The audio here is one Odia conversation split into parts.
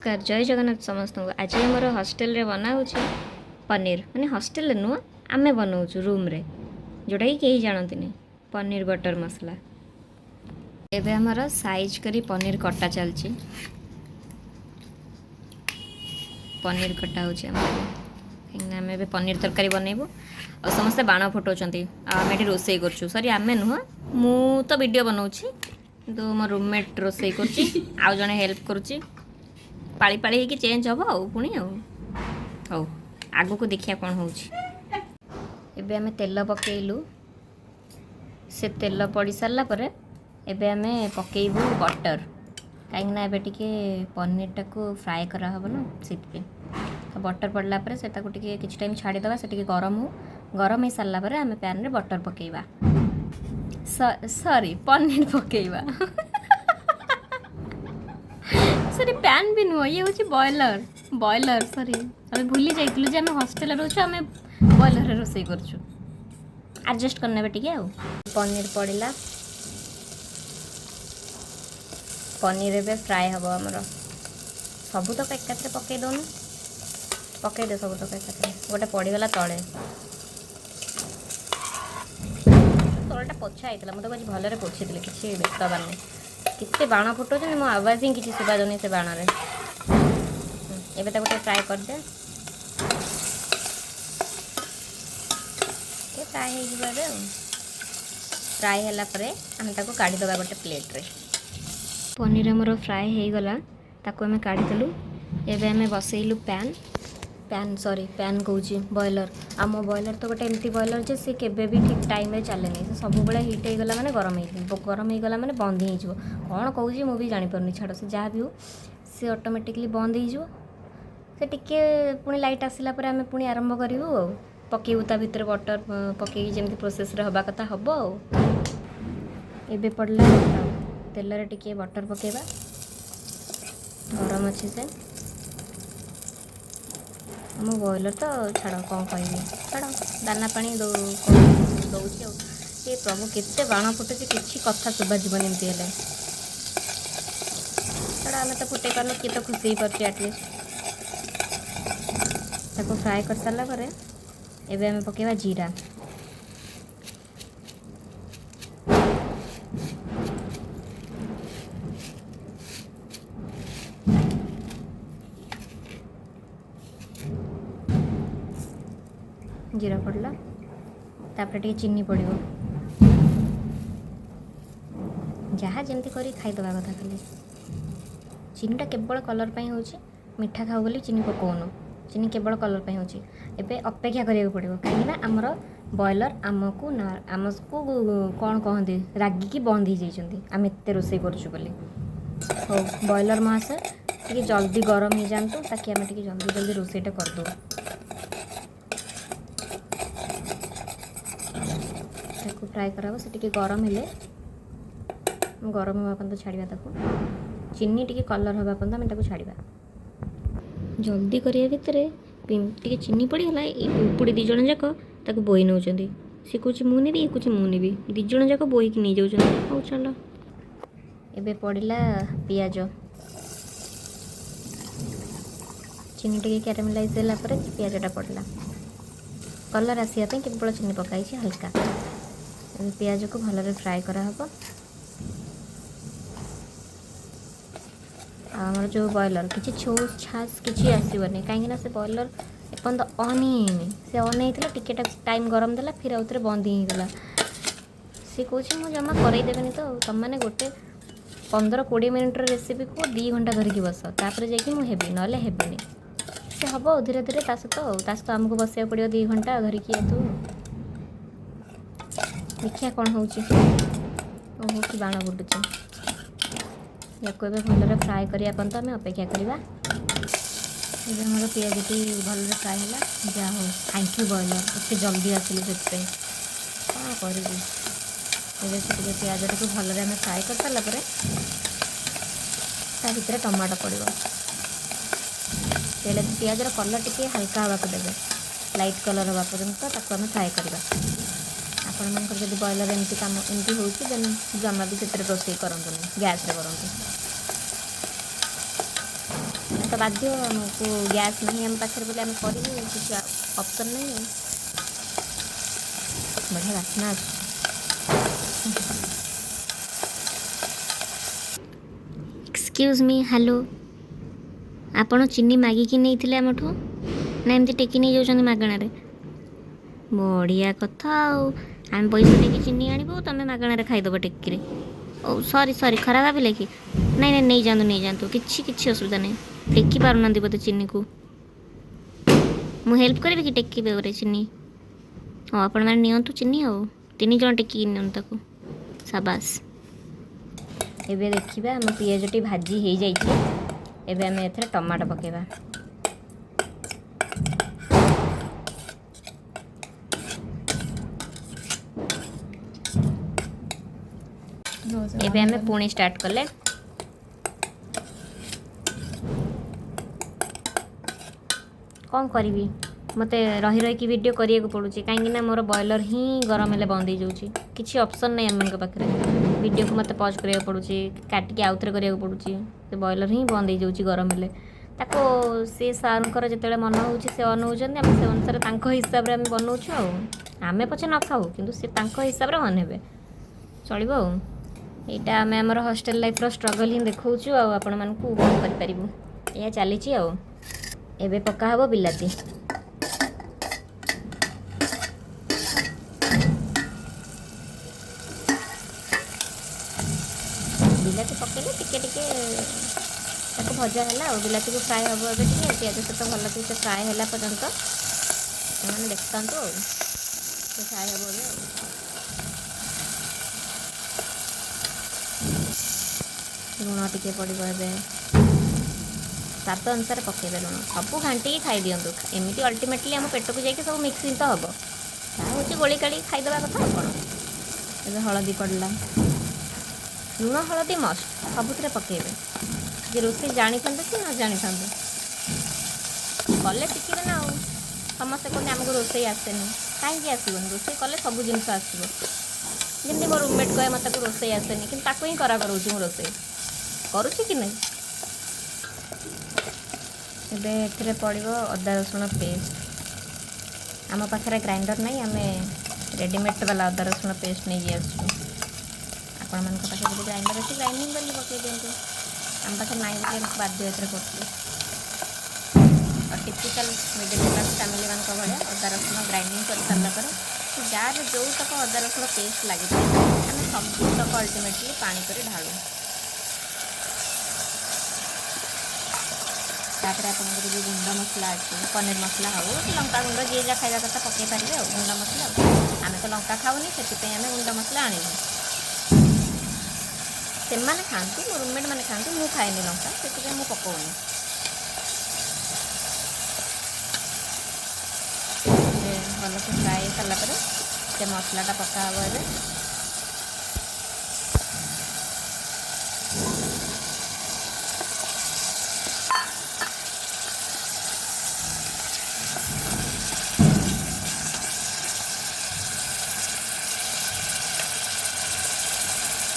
ନମସ୍କାର, ଜୟ ଜଗନ୍ନାଥ ସମସ୍ତଙ୍କୁ। ଆଜି ଆମର ହଷ୍ଟେଲରେ ବନା ହେଉଛି ପନିର, ମାନେ ହଷ୍ଟେଲରେ ନୁହଁ, ଆମେ ବନାଉଛୁ ରୁମ୍ରେ, ଯେଉଁଟାକି କେହି ଜାଣନ୍ତିନି, ପନିର ବଟର ମସଲା। ଏବେ ଆମର ସାଇଜ୍ କରି ପନିର କଟା ଚାଲିଛି। ପନିର କଟା ହେଉଛି ଆମର ଏବେ, କାହିଁକିନା ଆମେ ଏବେ ପନିର ତରକାରୀ ବନେଇବୁ। ଆଉ ସମସ୍ତେ ବାଣ ଫୁଟାଉଛନ୍ତି ଆଉ ଆମେ ଏଠି ରୋଷେଇ କରୁଛୁ। ସରି, ଆମେ ନୁହଁ, ମୁଁ ତ ଭିଡ଼ିଓ ବନାଉଛି, କିନ୍ତୁ ମୋ ରୁମମେଟ୍ ରୋଷେଇ କରୁଛି ଆଉ ଜଣେ ହେଲ୍ପ କରୁଛି। ପାଳି ପାଳି ହେଇକି ଚେଞ୍ଜ ହେବ ଆଉ ପୁଣି ଆଉ ହଉ, ଆଗକୁ ଦେଖିବା କ'ଣ ହେଉଛି। ଏବେ ଆମେ ତେଲ ପକେଇଲୁ। ସେ ତେଲ ପଡ଼ି ସାରିଲା ପରେ ଏବେ ଆମେ ପକେଇବୁ ବଟର୍, କାହିଁକିନା ଏବେ ଟିକେ ପନିରଟାକୁ ଫ୍ରାଏ କରାହେବ ନା, ସେଥିପାଇଁ। ତ ବଟର୍ ପଡ଼ିଲା ପରେ ସେ ତାକୁ ଟିକେ କିଛି ଟାଇମ୍ ଛାଡ଼ିଦେବା, ସେ ଟିକେ ଗରମ ହଉ। ଗରମ ହେଇସାରିଲା ପରେ ଆମେ ପ୍ୟାନ୍ରେ ବଟର୍ ପକେଇବା, ସରି, ପନିର ପକେଇବା। ସରି, ପ୍ୟାନ୍ ବି ନୁହଁ, ଇଏ ହେଉଛି ବଏଲର୍, ବଏଲର୍। ସରି, ଆମେ ଭୁଲି ଯାଇଥିଲୁ ଯେ ଆମେ ହଷ୍ଟେଲରେ ରହୁଛୁ, ଆମେ ବଏଲର୍ରେ ରୋଷେଇ କରୁଛୁ। ଆଡ଼ଜଷ୍ଟ କରିନେବେ ଟିକେ। ଆଉ ପନିର ପଡ଼ିଲା। ପନିର ଏବେ ଫ୍ରାଏ ହେବ ଆମର। ସବୁତକ ଏକାଥରେ ପକେଇ ଦେଉନୁ, ପକେଇଦେ ସବୁତକ ଏକାଥରେ। ଗୋଟେ ପଡ଼ିଗଲା ତଳେ, ତଳଟା ପୋଛା ହେଇଥିଲା, ମୁଁ ତାକୁ ଆଜି ଭଲରେ ପୋଛିଥିଲି, କିଛି ବ୍ୟସ୍ତ ହେବାର ନାହିଁ। କେତେ ବାଣ ଫୁଟାଉଛନ୍ତି, ମୋ ଆୱାଜ ହିଁ କିଛି ଶୁଭାଯାଉନି ସେ ବାଣରେ। ଏବେ ତାକୁ ଟିକେ ଫ୍ରାଏ କରିଦେ, ଟିକେ ଫ୍ରାଏ ହେଇଯିବ ଏବେ। ଆଉ ଫ୍ରାଏ ହେଲା ପରେ ଆମେ ତାକୁ କାଢ଼ିଦେବା ଗୋଟେ ପ୍ଲେଟ୍ରେ। ପନିର ଆମର ଫ୍ରାଏ ହେଇଗଲା, ତାକୁ ଆମେ କାଢ଼ିଦେଲୁ। ଏବେ ଆମେ ବସେଇଲୁ ପ୍ୟାନ୍, ପ୍ୟାନ୍ ସରି, ପ୍ୟାନ୍ କହୁଛି, ବଏଲର୍। ଆମ ବଏଲର୍ ତ ଗୋଟେ ଏମିତି ବଏଲର୍ ଯେ ସେ କେବେ ବି ଠିକ୍ ଟାଇମ୍ରେ ଚାଲେନି। ସେ ସବୁବେଳେ ହିଟ୍ ହେଇଗଲା ମାନେ ଗରମ ହେଇଯିବ, ଗରମ ହେଇଗଲା ମାନେ ବନ୍ଦ ହେଇଯିବ। କ'ଣ କହୁଛି ମୁଁ ବି ଜାଣିପାରୁନି, ଛାଡ଼। ସେ ଯାହା ବି ହଉ, ସେ ଅଟୋମେଟିକଲି ବନ୍ଦ ହେଇଯିବ। ସେ ଟିକେ ପୁଣି ଲାଇଟ୍ ଆସିଲା ପରେ ଆମେ ପୁଣି ଆରମ୍ଭ କରିବୁ ଆଉ ପକେଇବୁ ତା ଭିତରେ ବଟର୍ ପକେଇକି ଯେମିତି ପ୍ରୋସେସ୍ରେ ହେବା କଥା ହେବ। ଆଉ ଏବେ ପଡ଼ିଲା ତେଲରେ ଟିକେ ବଟର୍ ପକେଇବା, ଗରମ ଅଛି ସେ। ଆମ ବ୍ରଏଲର୍ ତ ଛାଡ଼, କ'ଣ କହିବି, ଛାଡ଼, ଦାନା ପାଣି ଦେଉଛି। ଆଉ ଏ ପ୍ରଭୁ, କେତେ ବାଣ ଫୁଟୁଛି, କିଛି କଥା ଶୁଭାଯିବନି ଏମିତି ହେଲେ। ଛାଡ଼, ଆମେ ତ ଫୁଟେଇ ପାରୁନୁ, କିଏ ତ ଖୁସି ହେଇପାରୁଛି ଆଟଲିଷ୍ଟ। ତାକୁ ଫ୍ରାଏ କରିସାରିଲା ପରେ ଏବେ ଆମେ ପକେଇବା ଜିରା। ଜିରା ପଡ଼ିଲା, ତାପରେ ଟିକେ ଚିନି ପଡ଼ିବ। ଯାହା ଯେମିତି କରି ଖାଇଦେବା କଥା ଖାଲି। ଚିନିଟା କେବଳ କଲର୍ ପାଇଁ ହେଉଛି, ମିଠା ଖାଉ ବୋଲି ଚିନି ପକାଉନୁ, ଚିନି କେବଳ କଲର୍ ପାଇଁ ହେଉଛି। ଏବେ ଅପେକ୍ଷା କରିବାକୁ ପଡ଼ିବ, କାହିଁକିନା ଆମର ବଏଲର୍ ଆମକୁ ନା ଆମକୁ କ'ଣ କହନ୍ତି, ରାଗିକି ବନ୍ଦ ହେଇଯାଇଛନ୍ତି ଆମେ ଏତେ ରୋଷେଇ କରୁଛୁ ବୋଲି। ହଉ ବଏଲର୍ ମହାଶୟ, ଟିକେ ଜଲ୍ଦି ଗରମ ହେଇଯାଆନ୍ତୁ, ତାକି ଆମେ ଟିକେ ଜଲ୍ଦି ଜଲ୍ଦି ରୋଷେଇଟା କରିଦେଉ। ତାକୁ ଫ୍ରାଏ କରାହେବ, ସେ ଟିକେ ଗରମ ହେଲେ, ଗରମ ହେବା ପର୍ଯ୍ୟନ୍ତ ଛାଡ଼ିବା ତାକୁ। ଚିନି ଟିକେ କଲର୍ ହେବା ପର୍ଯ୍ୟନ୍ତ ଆମେ ତାକୁ ଛାଡ଼ିବା। ଜଲ୍ଦି କରିବା ଭିତରେ ଟିକେ ଚିନି ପଡ଼ିଗଲା। ଏଇ ପିମ୍ପୁଡ଼ି ଦୁଇ ଜଣ ଯାକ ତାକୁ ବୋହି ନେଉଛନ୍ତି। ସେ କହୁଛି ମୁଁ ନେବି, ଇଏ କହୁଛି ମୁଁ ନେବି, ଦୁଇ ଜଣ ଯାକ ବୋହିକି ନେଇଯାଉଛନ୍ତି। ହଉ ଚାଲ। ଏବେ ପଡ଼ିଲା ପିଆଜ। ଚିନି ଟିକେ କ୍ୟାରାମେଲାଇଜ୍ ହେଲା ପରେ ପିଆଜଟା ପଡ଼ିଲା। କଲର୍ ଆସିବା ପାଇଁ କେବଳ ଚିନି ପକାଇଛି ହାଲକା। ଏବେ ପିଆଜକୁ ଭଲରେ ଫ୍ରାଏ କରାହେବ। ଆଉ ଆମର ଯେଉଁ ବଏଲର୍, କିଛି ଛୋ ଛାସ୍ କିଛି ଆସିବନି, କାହିଁକିନା ସେ ବଏଲର୍ ଏପର୍ଯ୍ୟନ୍ତ ଅନ୍ ହିଁ ହେଇନି। ସେ ଅନ୍ ହେଇଥିଲା, ଟିକେ ଟାଇମ୍ ଗରମ ଦେଲା, ଫିର୍ ଆଉଥରେ ବନ୍ଦ ହିଁ ହେଇଗଲା। ସେ କହୁଛି ମୁଁ ଜମା କରେଇ ଦେବେନି ତ, ତୁମେମାନେ ଗୋଟେ 15-20 ମିନିଟ୍ର ରେସିପିକୁ 2 ଘଣ୍ଟା ଧରିକି ବସ, ତାପରେ ଯାଇକି ମୁଁ ହେବି, ନହେଲେ ହେବିନି। ସେ ହେବ ଧୀରେ ଧୀରେ ତା ସହିତ, ଆଉ ତା ସହିତ ଆମକୁ ବସିବାକୁ ପଡ଼ିବ 2 ଘଣ୍ଟା ଧରିକି। ତୁ ଦେଖିବା କ'ଣ ହେଉଛି। ଓହୋ, କି ବାଣ ଫୁଟୁଛି। ୟାକୁ ଏବେ ଭଲରେ ଫ୍ରାଏ କରିବା ପର୍ଯ୍ୟନ୍ତ ଆମେ ଅପେକ୍ଷା କରିବା। ଏବେ ଆମର ପିଆଜଟି ଭଲରେ ଫ୍ରାଏ ହେଲା। ଯାହା ହଉ, thank you broiler, ଏତେ ଜଲ୍ଦି ଆସିଲୁ ସେଥିପାଇଁ। କ'ଣ କରିବି। ଏବେ ସେ ଟିକେ ପିଆଜଟିକୁ ଭଲରେ ଆମେ ଫ୍ରାଏ କରିସାରିଲା ପରେ ତା ଭିତରେ ଟମାଟୋ ପଡ଼ିବ। ତେଲ ପିଆଜର କଲର୍ ଟିକେ ହାଲକା ହେବାକୁ ଦେବେ, ଲାଇଟ୍ କଲର୍ ହେବା ପର୍ଯ୍ୟନ୍ତ ତାକୁ ଆମେ ଫ୍ରାଏ କରିବା। ଆପଣମାନଙ୍କର ଯଦି ବ୍ରଏଲର୍ ଏମିତି କାମ ଏମିତି ହେଉଛି, ଦେନ୍ ଜମା ବି ସେଥିରେ ରୋଷେଇ କରନ୍ତୁନି, ଗ୍ୟାସ୍ରେ କରନ୍ତୁ। ତ ବାଧ୍ୟ, ଆମକୁ ଗ୍ୟାସ୍ ନାହିଁ ଆମ ପାଖରେ ବୋଲି ଆମେ କରିବୁ, କିଛି ଅପସନ୍ ନାହିଁ। ଆଉ ବଢ଼ିଆ ବାସ୍ନା ଆସୁଛି। ଏକ୍ସକ୍ୟୁଜ୍ ମି, ହ୍ୟାଲୋ, ଆପଣ ଚିନି ମାଗିକି ନେଇଥିଲେ ଆମଠୁ ନା ଏମିତି ଟେକି ନେଇଯାଉଛନ୍ତି ମାଗଣାରେ? ବଢ଼ିଆ କଥା। ଆଉ ଆମେ ପଇସା ଦେଇକି ଚିନି ଆଣିବୁ, ତୁମେ ମାଗଣାରେ ଖାଇଦେବ ଟେକିରେ। ଓ ସରି ସରି, ଖରାପ ଭାବିଲେ କି? ନାଇଁ ନାଇଁ, ନେଇଯାଆନ୍ତୁ ନେଇଯାଆନ୍ତୁ, କିଛି କିଛି ଅସୁବିଧା ନାହିଁ। ଟେକି ପାରୁନାହାନ୍ତି ବୋଧେ ଚିନିକୁ? ମୁଁ ହେଲ୍ପ କରିବି କି ଟେକିବେ ଗୋଟେ ଚିନି? ହଉ, ଆପଣମାନେ ନିଅନ୍ତୁ ଚିନି, ଆଉ 3 ଜଣ ଟେକିକି ନିଅନ୍ତୁ ତାକୁ। ସାବାସ। ଏବେ ଦେଖିବା, ଆମ ପିଆଜଟି ଭାଜି ହେଇଯାଇଛି। ଏବେ ଆମେ ଏଥିରେ ଟମାଟୋ ପକାଇବା। ଏବେ ଆମେ ପୁଣି ଷ୍ଟାର୍ଟ କଲେ। କ'ଣ କରିବି, ମୋତେ ରହି ରହିକି ଭିଡ଼ିଓ କରିବାକୁ ପଡ଼ୁଛି, କାହିଁକିନା ମୋର ବଏଲର୍ ହିଁ ଗରମ ହେଲେ ବନ୍ଦ ହେଇଯାଉଛି। କିଛି ଅପସନ୍ ନାହିଁ ଆମମାନଙ୍କ ପାଖରେ। ଭିଡ଼ିଓକୁ ମୋତେ ପଜ୍ କରିବାକୁ ପଡ଼ୁଛି, କାଟିକି ଆଉଥରେ କରିବାକୁ ପଡ଼ୁଛି। ସେ ବଏଲର୍ ହିଁ ବନ୍ଦ ହେଇଯାଉଛି ଗରମ ହେଲେ। ତାକୁ ସେ ସାର୍ଙ୍କର ଯେତେବେଳେ ମନ ହେଉଛି ସେ ଅନ୍ ହେଉଛନ୍ତି, ଆମେ ସେ ଅନୁସାରେ ତାଙ୍କ ହିସାବରେ ଆମେ ବନଉଛୁ। ଆଉ ଆମେ ପଛେ ନ ଖାଉ, କିନ୍ତୁ ସେ ତାଙ୍କ ହିସାବରେ ଅନ୍ ହେବେ, ଚଳିବ। ଆଉ ଏଇଟା ଆମେ ଆମର ହଷ୍ଟେଲ ଲାଇଫ୍ର ଷ୍ଟ୍ରଗଲ୍ ହିଁ ଦେଖାଉଛୁ, ଆଉ ଆପଣମାନଙ୍କୁ କ'ଣ କରିପାରିବୁ, ଏଇଆ ଚାଲିଛି। ଆଉ ଏବେ ପକା ହେବ ବିଲାତି। ବିଲାତି ପକେଇଲେ ଟିକେ ଟିକେ ତାକୁ ଭଜା ହେଲା, ଆଉ ବିଲାତିକୁ ଫ୍ରାଏ ହେବ ଏବେ ଟିକେ ପିଆଜ ସହିତ ଭଲକି ସେ ଫ୍ରାଏ ହେଲା ପର୍ଯ୍ୟନ୍ତ ସେମାନେ ଦେଖିଥାନ୍ତୁ। ଆଉ ସେ ଫ୍ରାଏ ହେବ ଏବେ। ଆଉ ଲୁଣ ଟିକେ ପଡ଼ିବ ଏବେ, ସ୍ୱାଦ ଅନୁସାରେ ପକାଇବେ ଲୁଣ। ସବୁ ଘାଣ୍ଟିକି ଖାଇଦିଅନ୍ତୁ। ଏମିତି ଅଲ୍ଟିମେଟଲି ଆମ ପେଟକୁ ଯାଇକି ସବୁ ମିକ୍ସିଂ ତ ହେବ। ଯାହା ହେଉଛି ଗୋଳି କାଳିକି ଖାଇଦେବା କଥା, ଆଉ କ'ଣ। ଏବେ ହଳଦୀ ପଡ଼ିଲା। ଲୁଣ ହଳଦୀ ମଷ୍ଟ, ସବୁଥିରେ ପକାଇବେ। ଯେ ରୋଷେଇ ଜାଣିଥାନ୍ତୁ କି ନ ଜାଣିଥାନ୍ତୁ, କଲେ ଶିଖିବେ ନା। ଆଉ ସମସ୍ତେ କୁହନ୍ତି ଆମକୁ ରୋଷେଇ ଆସେନି। କାହିଁକି ଆସିବନି? ରୋଷେଇ କଲେ ସବୁ ଜିନିଷ ଆସିବ। ଯେମିତି ମୋ ରୁମମେଟ୍ କହେ ମୋତେ ତାକୁ ରୋଷେଇ ଆସେନି, କିନ୍ତୁ ତାକୁ ହିଁ କରା କରାଉଛି ମୁଁ। ରୋଷେଇ କରୁଛି କି ନାହିଁ? ଏବେ ଏଥିରେ ପଡ଼ିବ ଅଦା ରସୁଣ ପେଷ୍ଟ। ଆମ ପାଖରେ ଗ୍ରାଇଣ୍ଡର ନାହିଁ, ଆମେ ରେଡ଼ିମେଡ଼୍ ବାଲା ଅଦା ରସୁଣ ପେଷ୍ଟ ନେଇକି ଆସିଛୁ। ଆପଣମାନଙ୍କ ପାଖରେ ଯଦି ଗ୍ରାଇଣ୍ଡର ଅଛି, ଗ୍ରାଇଣ୍ଡିଙ୍ଗ କରିକି ପକାଇ ଦିଅନ୍ତୁ। ଆମ ପାଖରେ ନାହିଁ ବୋଲି ଆମକୁ ବାଧ୍ୟ ଏଥିରେ କରୁଛୁ। ଆଉ ଟିପିକାଲ୍ ମିଡ଼ିଲ୍ କ୍ଲାସ୍ ଫ୍ୟାମିଲିମାନଙ୍କ ଭଳିଆ ଅଦା ରସୁଣ ଗ୍ରାଇଣ୍ଡିଙ୍ଗ କରି ସାରିଲା ପରେ ସେ ଜାର୍ରେ ଯେଉଁତକ ଅଦା ରସୁଣ ପେଷ୍ଟ ଲାଗିଥାଏ, ଆମେ ସବୁତକ ଅଲ୍ଟିମେଟଲି ପାଣି କରି ଢାଳୁ। ତାପରେ ଆପଣଙ୍କର ଯେଉଁ ଗୁଣ୍ଡ ମସଲା ଅଛି, ପନିର ମସଲା ହେଉ କି ଲଙ୍କା ଗୁଣ୍ଡ, ଯିଏ ଯାହା ଖାଇବା କଥା ପକାଇ ପାରିବେ। ଆଉ ଗୁଣ୍ଡ ମସଲା, ଆଉ ଆମେ ତ ଲଙ୍କା ଖାଉନି, ସେଥିପାଇଁ ଆମେ ଗୁଣ୍ଡ ମସଲା ଆଣିନୁ। ସେମାନେ ଖାଆନ୍ତି, ମୋ ରୁମମେଟ୍ ମାନେ ଖାଆନ୍ତି, ମୁଁ ଖାଏନି ଲଙ୍କା, ସେଥିପାଇଁ ମୁଁ ପକାଉନି। ଭଲସେ ଫ୍ରାଏ ହେଇସାରିଲା ପରେ ସେ ମସଲାଟା ପକା ହେବ ଏବେ।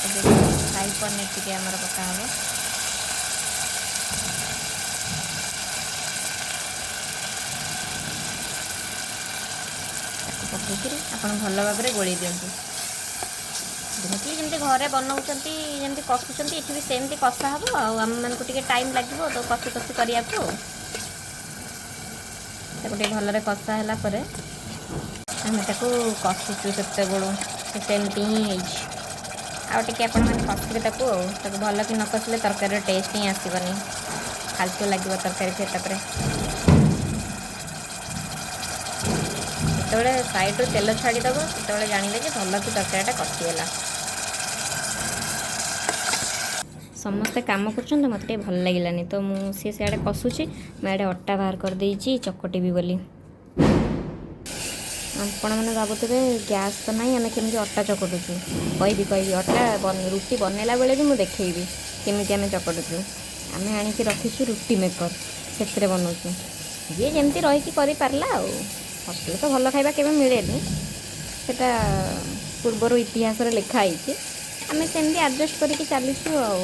ଏବେ ଫ୍ରାଇ ପନିର ଟିକେ ଆମର ପକା ହେବ। ତାକୁ ପକେଇକିରି ଆପଣ ଭଲ ଭାବରେ ଗୋଳେଇ ଦିଅନ୍ତୁ। ଯେମିତି ଯେମିତି ଘରେ ବନାଉଛନ୍ତି, ଯେମିତି କଷୁଛନ୍ତି, ଏଠି ବି ସେମିତି କଷା ହେବ। ଆଉ ଆମମାନଙ୍କୁ ଟିକେ ଟାଇମ୍ ଲାଗିବ ତ କଷି କଷି କରିବାକୁ। ଆଉ ତାକୁ ଟିକେ ଭଲରେ କଷା ହେଲା ପରେ, ଆମେ ତାକୁ କଷିଛୁ ସେତେବେଳୁ, ସେ ସେମିତି ହିଁ ହେଇଛି। ଆଉ ଟିକେ ଆପଣମାନେ କଷିବେ ତାକୁ। ଆଉ ତାକୁ ଭଲ କି ନ କଷିଲେ ତରକାରୀର ଟେଷ୍ଟ ହିଁ ଆସିବନି, ଫାଲତୁ ଲାଗିବ ତରକାରୀ ଫେର। ତାପରେ ଯେତେବେଳେ ସାଇଡ଼ରୁ ତେଲ ଛାଡ଼ିଦେବ, ସେତେବେଳେ ଜାଣିବେ ଯେ ଭଲ କି ତରକାରୀଟା କଷିହେଲା। ସମସ୍ତେ କାମ କରୁଛନ୍ତି, ମୋତେ ଟିକେ ଭଲ ଲାଗିଲାନି ତ ମୁଁ, ସିଏ ସିଆଡ଼େ କଷୁଛି, ମୁଁ ଇଆଡ଼େ ଅଟା ବାହାର କରିଦେଇଛି ଚକଟିବି ବୋଲି। ଆପଣମାନେ ଭାବୁଥିବେ ଗ୍ୟାସ୍ ତ ନାହିଁ, ଆମେ କେମିତି ଅଟା ଚକଟୁଛୁ। କହିବି କହିବି, ଅଟା ରୁଟି ବନେଇଲା ବେଳେ ବି ମୁଁ ଦେଖେଇବି କେମିତି ଆମେ ଚକଟୁଛୁ। ଆମେ ଆଣିକି ରଖିଛୁ ରୁଟି ମେକର୍, ସେଥିରେ ବନଉଛୁ। ଯିଏ ଯେମିତି ରହିକି କରିପାରିଲା। ଆଉ ହଷ୍ଟେଲରେ ତ ଭଲ ଖାଇବା କେବେ ମିଳେନି, ସେଟା ପୂର୍ବରୁ ଇତିହାସରେ ଲେଖା ହେଇଛି। ଆମେ ସେମିତି ଆଡ଼ଜଷ୍ଟ କରିକି ଚାଲିଛୁ। ଆଉ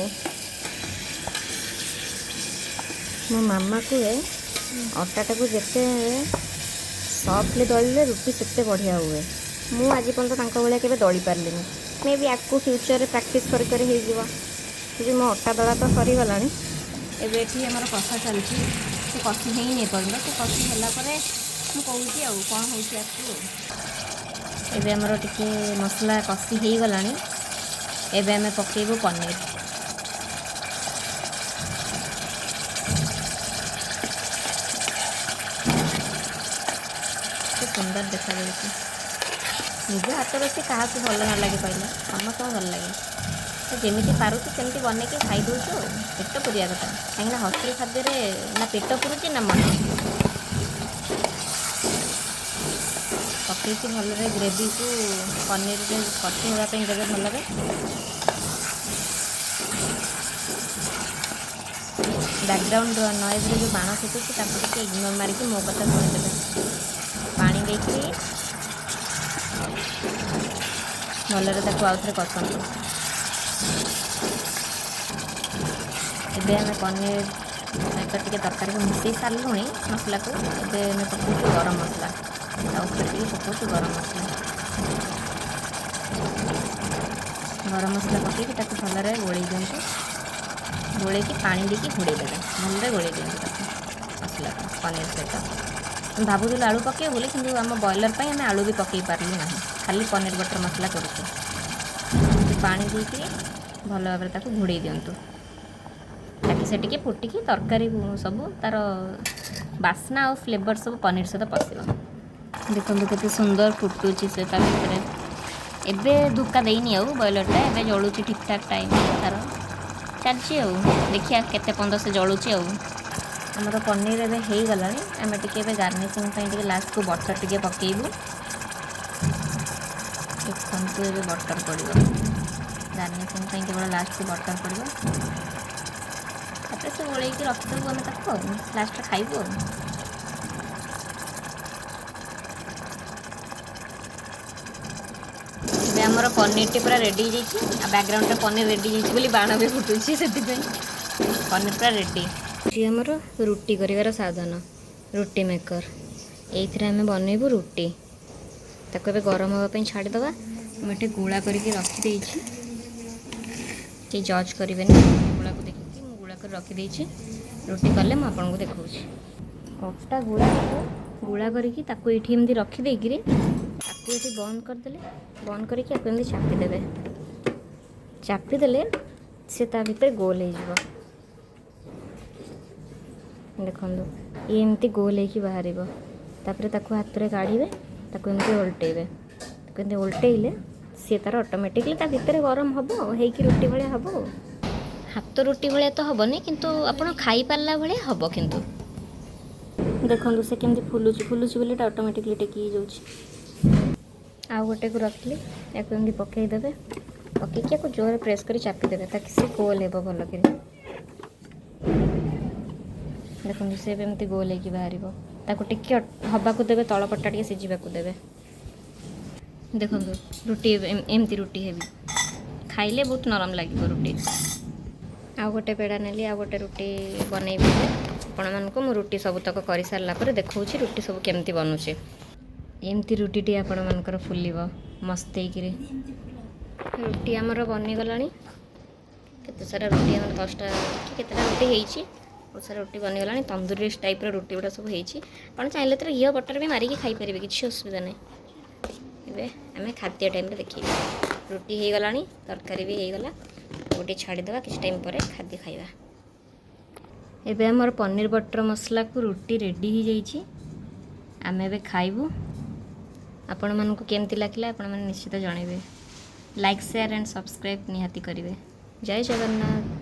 ମୋ ମାମା କୁହେ, ଅଟାଟାକୁ ଯେତେ ସଫ୍ଟଲି ଦଳିଲେ ରୁଟି ସେତେ ବଢ଼ିଆ ହୁଏ। ମୁଁ ଆଜି ପର୍ଯ୍ୟନ୍ତ ତାଙ୍କ ଭଳିଆ କେବେ ଦଳି ପାରିଲିନି। ମେ ବି ଆଗକୁ ଫ୍ୟୁଚରରେ ପ୍ରାକ୍ଟିସ୍ କରି କରି ହେଇଯିବ। କିନ୍ତୁ ମୋ ଅଟା ଦଳା ତ ସରିଗଲାଣି। ଏବେ ଏଠି ଆମର କଷା ଚାଲିଛି। ସେ କଷି ହେଇନି ଏପର୍ଯ୍ୟନ୍ତ। ସେ କଷି ହେଲା ପରେ ମୁଁ କହୁଛି ଆଉ କ'ଣ ହେଉଛି ଆଗକୁ। ଏବେ ଆମର ଟିକେ ମସଲା କଷି ହେଇଗଲାଣି। ଏବେ ଆମେ ପକେଇବୁ ପନିର। କେତେ ସୁନ୍ଦର ଦେଖାଯାଉଛି! ନିଜ ହାତ ରୋଷେଇ କାହାକୁ ଭଲ ନ ଲାଗେ କହିଲେ? ସମସ୍ତଙ୍କୁ ଭଲ ଲାଗେ। ତ ଯେମିତି ପାରୁଛୁ ସେମିତି ବନେଇକି ଖାଇଦେଉଛୁ ଆଉ ପେଟ ପୁରିବା କଥା। କାହିଁକିନା ହଷ୍ଟେଲ ଖାଦ୍ୟରେ ନା ପେଟ ପୁରୁଛି ନା ମନ। ପକେଇକି ଭଲରେ ଗ୍ରେଭିକୁ ପନିରରେ କଷି ହେବା ପାଇଁ ଦେବେ ଭଲରେ। ବ୍ୟାକଗ୍ରାଉଣ୍ଡ ନଏଜ୍ରେ ଯେଉଁ ବାଣ ଫୁଟୁଛି, ତାକୁ ଟିକେ ଇଗ୍ନୋର ମାରିକି ମୋ କଥା ଶୁଣିଦେବେ। ପାଣି ଦେଇକିରି ଭଲରେ ତାକୁ ଆଉଥରେ କଷନ୍ତୁ। ଏବେ ଆମେ ପନିର ସହିତ ଟିକେ ତରକାରୀକୁ ମିଶାଇ ସାରିଲୁଣି ମସଲାକୁ। ଏବେ ଆମେ ପକାଉଛୁ ଗରମ ମସଲା। ତା ଉପରେ ଟିକେ ପକାଉଛୁ ଗରମ ମସଲା। ଗରମ ମସଲା ପକାଇକି ତାକୁ ଭଲରେ ଗୋଳେଇ ଦିଅନ୍ତୁ। ଗୋଳେଇକି ପାଣି ଦେଇକି ଘୋଡ଼େଇ ଦେବେ। ଭଲରେ ଗୋଳେଇ ଦିଅନ୍ତୁ ତାକୁ, ମସଲାକୁ ପନିର ସହିତ। ଆମେ ଭାବୁଥିଲୁ ଆଳୁ ପକାଇବୁ ବୋଲି, କିନ୍ତୁ ଆମ ବ୍ରଏଲର୍ ପାଇଁ ଆମେ ଆଳୁ ବି ପକାଇ ପାରିଲୁ ନାହିଁ। ଖାଲି ପନିର ବଟର ମସଲା କରୁଛୁ। ପାଣି ଦେଇକି ଭଲ ଭାବରେ ତାକୁ ଘୋଡ଼େଇ ଦିଅନ୍ତୁ, ତାକି ସେ ଟିକେ ଫୁଟିକି ତରକାରୀ ସବୁ ତା'ର ବାସ୍ନା ଆଉ ଫ୍ଲେଭର୍ ସବୁ ପନିର ସହିତ ପଶିବ। ଦେଖନ୍ତୁ, କେତେ ସୁନ୍ଦର ଫୁଟୁଛି ସେ ତା ଭିତରେ। ଏବେ ଧୁକା ଦେଇନି ଆଉ। ବ୍ରଏଲର୍ଟା ଏବେ ଜଳୁଛି ଠିକ୍ ଠାକ୍ ଟାଇମ୍ ତା'ର ଚାଲିଛି। ଆଉ ଦେଖିବା କେତେ ପର୍ଯ୍ୟନ୍ତ ସେ ଜଳୁଛି। ଆଉ ଆମର ପନିର ଏବେ ହେଇଗଲାଣି। ଆମେ ଟିକେ ଏବେ ଗାର୍ନିସିଂ ପାଇଁ ଟିକେ ଲାଷ୍ଟକୁ ବଟର୍ ଟିକେ ପକାଇବୁ। ଦେଖନ୍ତୁ, ଏବେ ବଟର୍ ପଡ଼ିବ। ଗାର୍ନିସିଂ ପାଇଁ କେବଳ ଲାଷ୍ଟକୁ ବଟର୍ ପଡ଼ିବ। ତାପରେ ସେ ଗୋଳେଇକି ରଖିଦେବୁ ଆମେ ତାକୁ, ଆଉ ଲାଷ୍ଟରେ ଖାଇବୁ। ଆଉ ଏବେ ଆମର ପନିରଟି ପୁରା ରେଡ଼ି ହେଇଯାଇଛି। ଆଉ ବ୍ୟାକଗ୍ରାଉଣ୍ଡରେ ପନିର ରେଡ଼ି ହେଇଯାଇଛି ବୋଲି ବାଣ ବି ଫୁଟୁଛି, ସେଥିପାଇଁ। ପନିର ପୁରା ରେଡ଼ି। ଆମର ରୁଟି କରିବାର ସାଧନ ରୁଟି ମେକର। ଏଇଥିରେ ଆମେ ବନେଇବୁ ରୁଟି। ତାକୁ ଏବେ ଗରମ ହେବା ପାଇଁ ଛାଡ଼ିଦେବା। ମୁଁ ଏଠି ଗୁଳା କରିକି ରଖିଦେଇଛି। କେହି ଜଜ୍ କରିବେନି ଗୁଳାକୁ ଦେଖିକି। ମୁଁ ଗୁଳା କରି ରଖିଦେଇଛି। ରୁଟି କଲେ ମୁଁ ଆପଣଙ୍କୁ ଦେଖାଉଛି। ଅଟା ଗୁଳାକୁ ଗୁଳା କରିକି ତାକୁ ଏଇଠି ଏମିତି ରଖିଦେଇକିରି ତାକୁ ଏଠି ବନ୍ଦ କରିଦେଲେ, ବନ୍ଦ କରିକି ଆକୁ ଏମିତି ଚାପିଦେବେ। ଚାପିଦେଲେ ସେ ତା ଭିତରେ ଗୋଲ ହେଇଯିବ। ଦେଖନ୍ତୁ, ଇଏ ଏମିତି ଗୋଲ ହେଇକି ବାହାରିବ। ତାପରେ ତାକୁ ହାତରେ କାଢ଼ିବେ, ତାକୁ ଏମିତି ଓଲଟେଇବେ। ତାକୁ ଏମିତି ଓଲଟେଇଲେ ସିଏ ତାର ଅଟୋମେଟିକଲି ତା ଭିତରେ ଗରମ ହେବ, ହେଇକି ରୁଟି ଭଳିଆ ହେବ। ଆଉ ହାତ ରୁଟି ଭଳିଆ ତ ହେବନି, କିନ୍ତୁ ଆପଣ ଖାଇପାରିଲା ଭଳିଆ ହେବ। କିନ୍ତୁ ଦେଖନ୍ତୁ, ସେ କେମିତି ଫୁଲୁଛି। ଫୁଲୁଛି ବୋଲି ଏଇଟା ଅଟୋମେଟିକଲି ଟେକି ହେଇଯାଉଛି। ଆଉ ଗୋଟେକୁ ରଖିଲି। ୟାକୁ ଏମିତି ପକାଇଦେବେ। ପକେଇକି ୟାକୁ ଜୋରରେ ପ୍ରେସ୍ କରି ଚାପିଦେବେ, ତାକି ସେ ଗୋଲ ହେବ ଭଲ କରି। ଦେଖନ୍ତୁ, ସେ ଏବେ ଏମିତି ଗୋଲ ହେଇକି ବାହାରିବ। ତାକୁ ଟିକେ ହବାକୁ ଦେବେ, ତଳ ପଟଟା ଟିକେ ସିଝିବାକୁ ଦେବେ। ଦେଖନ୍ତୁ, ରୁଟି ଏବେ ଏମିତି ରୁଟି ହେବି। ଖାଇଲେ ବହୁତ ନରମ ଲାଗିବ ରୁଟି। ଆଉ ଗୋଟେ ପେଡ଼ା ନେଲି, ଆଉ ଗୋଟେ ରୁଟି ବନେଇବି ଏବେ। ଆପଣମାନଙ୍କୁ ମୁଁ ରୁଟି ସବୁତକ କରିସାରିଲା ପରେ ଦେଖାଉଛି ରୁଟି ସବୁ କେମିତି ବନୁଛି। ଏମିତି ରୁଟିଟି ଆପଣମାନଙ୍କର ଫୁଲିବ ମସ୍ତ ହେଇକିରି। ରୁଟି ଆମର ବନିଗଲାଣି। କେତେ ସାରା ରୁଟି ଆମର, 10ଟା କି କେତେଟା ରୁଟି ହେଇଛି। ବହୁତ ସାରା ରୁଟି ବନିଗଲାଣି। ତନ୍ଦୁରୀ ଟାଇପ୍ର ରୁଟି ଗୁଡ଼ା ସବୁ ହେଇଛି। ଆପଣ ଚାହିଁଲେ ତ ଘିଅ ବଟର ବି ମାରିକି ଖାଇପାରିବେ, କିଛି ଅସୁବିଧା ନାହିଁ। ଏବେ ଆମେ ଖାଦ୍ୟ ଟାଇମ୍ରେ ଦେଖେଇବୁ। ରୁଟି ହେଇଗଲାଣି, ତରକାରୀ ବି ହେଇଗଲା। ଗୋଟେ ଛାଡ଼ିଦେବା, କିଛି ଟାଇମ୍ ପରେ ଖାଦ୍ୟ ଖାଇବା। ଏବେ ଆମର ପନିର ବଟର ମସଲାକୁ ରୁଟି ରେଡ଼ି ହେଇଯାଇଛି। ଆମେ ଏବେ ଖାଇବୁ। ଆପଣମାନଙ୍କୁ କେମିତି ଲାଗିଲା, ଆପଣମାନେ ନିଶ୍ଚିତ ଜଣାଇବେ। ଲାଇକ୍, ସେୟାର ଆଣ୍ଡ ସବସ୍କ୍ରାଇବ୍ ନିହାତି କରିବେ। ଜୟ ଜଗନ୍ନାଥ।